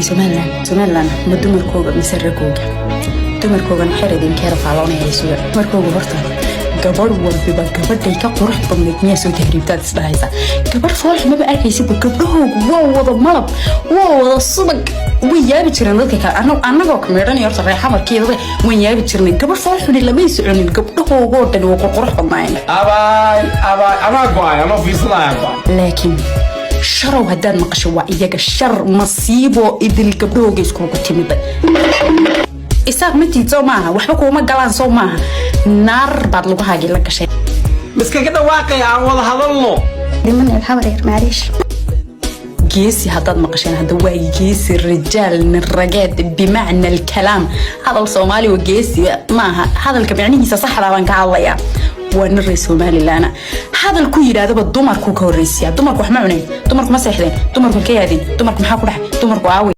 Somaliland, Somaliland ma dumarkooga mise ragooga? Dumarkoogan xer idinkeera faaloonaya suga. Dumarkooga horta gabadh walbiba gabadhay ka qurux badnayd miyaa soo tahriibtaad isdhahaysa? Gabadh foolx maba arkaysiba. Gabdhahoogu waa wada malab, waa wada subag. Way yaabi jireen dadka kale. Annagoo ka meedhanaya horta reexamarkeeda waan yaabi jirnay. Gabadh foolxuni lamay soconin. Gabdhahoogoo dhan waa qurqurux badnaayeen. Abaay, abaay, anaa go'ay, anoo fiirsanaya go'ay. Laakiin sharow haddaad maqasho, waa iyaga. Shar masiiboo idil gabdhahooga iskugu timiday. Isaaq ma tiid soo maaha? Waxba kuuma galaan soo maaha? Naar baad lugahaagii la gashay. Miskaga dhawaaqaya, aan wada hadalno. Geesi haddaad maqasheen, hadda waa geesi, rijaal, nin rageed bimacna alkalaam. Hadal Soomaali waa geesi maaha, hadalka micnihiisa saxdaa baan ka hadlayaa. Waa nin reer Somaliland. Hadal ku yidhaahdaba dumarku ka horreysiyaa. Dumarku wax ma cuneen? Dumarku ma seexdeen? Dumarku ka yaadeen? Dumarku maxaa ku dhaxay? Dumarku aaway?